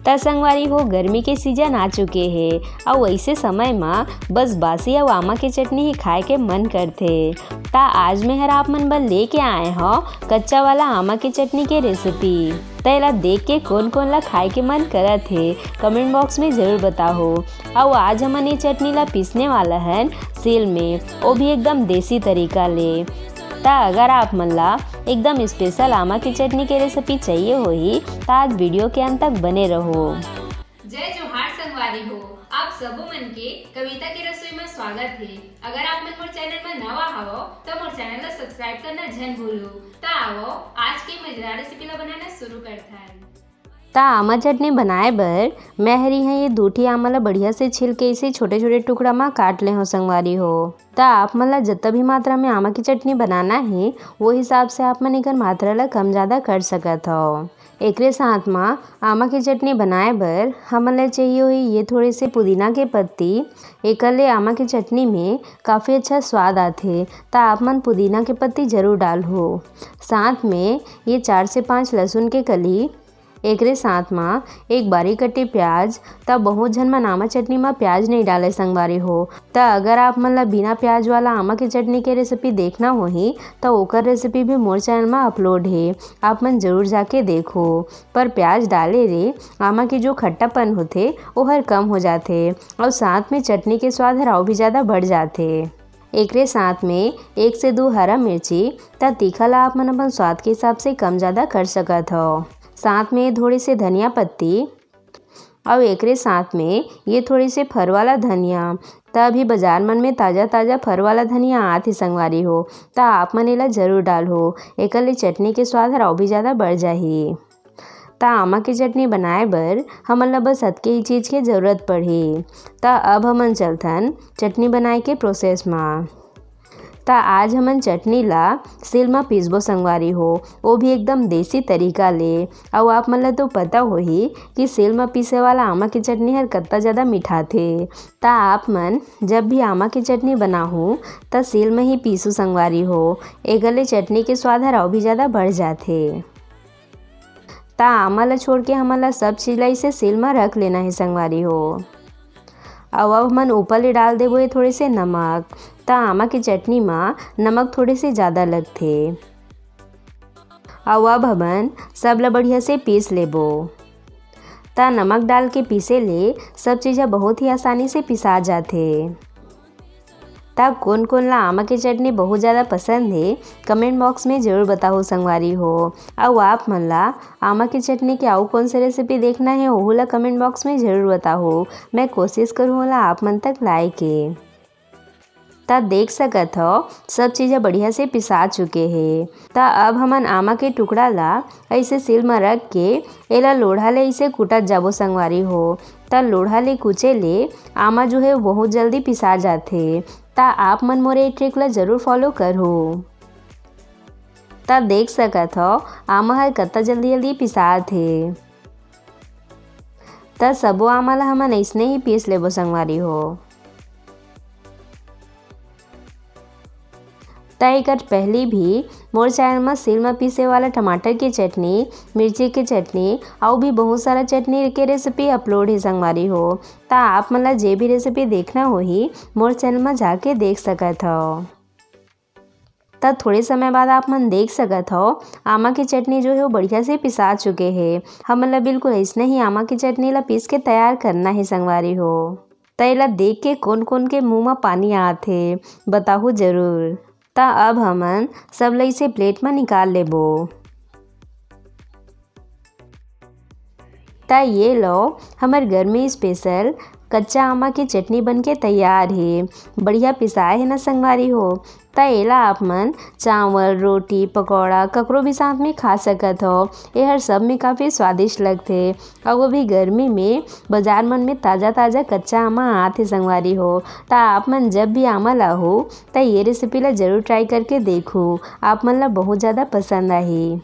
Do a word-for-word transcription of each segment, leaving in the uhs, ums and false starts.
त संगवारी हो, गर्मी के सीजन आ चुके हे, अउ ऐसे समय म बस बासी अउ आमा के चटनी ही खाए के मन करथे। त आज मैं हर आप मन बर लेके आए हव कच्चा वाला आमा के चटनी के रेसिपी। त एला देख के कोन कोन ला खाए के मन करत हे, कमेंट बॉक्स में जरूर बताहो। अउ आज हमन ये चटनी ला पीसने वाला हन सील में, वो भी एकदम देसी तरीका ले। त अगर आप मन ला एकदम स्पेशल आमा के चटनी के रेसिपी चाहिए होही, त आज वीडियो के अंत तक बने रहो। जय जोहार संगवारी हो, आप सबो मन के कविता के रसोई में स्वागत हे। अगर आप मन मोर चैनल में नवा हवो, त मोर चैनल ला सब्सक्राइब करना झन भूलो। त आवो, आज के मजेदार रेसिपी ला बनाना शुरू करथन। त आमा चटनी बनाए बर मैं हरी हैं ये दू ठी आमा ला बढ़िया से छील के इसे छोटे-छोटे टुकड़ा मा काट ले हव संगवारी हो। त आप मन ला जत्ता भी मात्रा में आमा की चटनी बनाना हे, वो हिसाब से आप मन एकर मात्रा ला कम ज्यादा कर सकत हव। एकरे साथ मा आमा की चटनी बनाए बर हमन ला चाहिए होही ये थोड़े से पुदीना के पत्ती। एकर ले आमा की चटनी में काफ़ी अच्छा स्वाद आथे, त आप मन पुदीना के पत्ती जरूर डालहो। साथ में ये चार से पाँच लहसुन के कली, एकरे साथ मा एक बारीक कटे प्याज। त बहुत झन मन आमा चटनी मा प्याज नहीं डाले संगवारी हो, त अगर आप मन ला बिना प्याज वाला आमा के चटनी के रेसिपी देखना होही, त ओकर रेसिपी भी मोर चैनल मा अपलोड हे, आप मन जरूर जाके देखो। पर प्याज डाले ले आमा के जो खट्टापन होथे, ओहर कम हो जाथे अउ साथ में चटनी के स्वाद हर अउ भी ज़्यादा बढ़ जाथे। एकरे साथ में एक से दू हरा मिर्ची, त तीखा ला आप मन अपन स्वाद के हिसाब से कम ज़्यादा कर सकत हव। साथ में थोड़ी से धनिया पत्ती अउ एकरे साथ में ये थोड़ी से फर वाला धनिया, त अभी बाजार मन में ताज़ा-ताज़ा फर वाला धनिया आत हे संगवारी हो, त आप मन एला जरूर डालहो, एकर ले चटनी के स्वाद हर अउ भी ज़्यादा बढ़ जाही। त आमा के चटनी बनाए बर हमन ला बस अतके ही चीज के जरूरत पड़ही। त अब हमन चलथन चटनी बनाए के प्रोसेस मा। त आज हमन चटनी ला सील मा पीसबो संगवारी हो, वो भी एकदम देसी तरीका ले। अउ आप मन ला तो पता होही कि सील मा पीसे वाला आमा के चटनी हर कत्ता ज़्यादा मिठाथे। त आप मन जब भी आमा के चटनी बनाहू, त सील मा ही पीसू संगवारी हो, एकर ले चटनी के स्वाद हर अउ भी ज़्यादा बढ़ जाथे। त आमा ला छोड़ के हमन ला सब चीज ला इसे सील मा रख लेना हे संगवारी हो। अउ अब हमन ऊपर ले डाल देबो ये थोड़े से नमक। त आमा के चटनी मा नमक थोड़े से ज़्यादा लगथे। अउ अब हमन सब ला बढ़िया से पीस लेबो। त नमक डाल के पीसे ले सब चीज ह बहुत ही आसानी से पिसा जाथे। त कोन कोन ला आमा के चटनी बहुत ज़्यादा पसंद हे, कमेंट बॉक्स में जरूर बताहू संगवारी हो। अउ आप मन ला आमा के चटनी के अउ कौन से रेसिपी देखना हे, ओहू ला कमेंट बॉक्स में जरूर बताहू। मैं कोशिश करूँ ओला आप मन तक लाए के। त देख सकत हव, सब चीज ह बढ़िया से पिसा चुके हे। त अब हमन आमा के टुकड़ा ला ऐसे सील म रख के एला लोढ़ा ले ऐसे कूटत जाबो संगवारी हो। त लोढ़ा ले कूचे ले आमा जो हे बहुत जल्दी पिसा जाथे। त आप मन मोर ए ट्रिक ला जरूर फॉलो करहू। त देख सकत हव, आमा हर कत्ता जल्दी जल्दी पिसात हे। त सबो आमा ला हमन अइसने ही पीस लेबो संगवारी हो। त एकर पहली भी मोर चैनल म सील म पीसे वाला टमाटर के चटनी, मिर्ची के चटनी, अउ भी बहुत सारा चटनी के रेसिपी अपलोड हे संगवारी हो। त आप मन ला जे भी रेसिपी देखना होही, मोर चैनल म जाके देख सकत हव। त थोड़े समय बाद आप मन देख सकत हव, आमा के चटनी जो हे वो बढ़िया से पिसा चुके हे। हमन ला बिल्कुल अइसने ही आमा के चटनी ला पीस के तैयार करना हे संगवारी हो। त एला देख के कोन कोन के मुंह म पानी आत हे, बताहू जरूर। त अब हमन सब ला इसे प्लेट म निकाल लेबो। त ये लो, हमर गर्मी स्पेशल कच्चा आमा के चटनी बन के तैयार हे। बढ़िया पिसाए हे ना संगवारी हो। त एला आप मन चावल, रोटी, पकौड़ा ककरो भी साथ में खा सकत हो। एहर सब में काफ़ी स्वादिष्ट लगथे। अउ वो भी गर्मी में बाजार मन में ताज़ा ताज़ा कच्चा आमा आत हे संगवारी हो। त आप मन जब भी आमा लाहू त ये रेसिपी ला जरूर ट्राई करके देखू, आप मन ला बहुत ज़्यादा पसंद आही।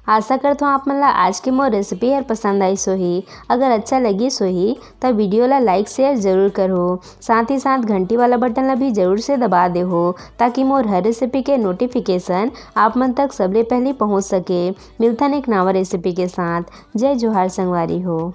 आशा करत हूँ आप मन ला आज के मोर रेसिपी हर पसंद आइस होही। अगर अच्छा लगिस होही त वीडियो ला लाइक शेयर जरूर करहू। साथ ही साथ घंटी वाला बटन ला भी जरूर से दबा देहू, ताकि मोर हर रेसिपी के नोटिफिकेशन आप मन तक सबले पहले पहुँच सके। मिलथन एक नवा रेसिपी के साथ। जय जोहार संगवारी हो।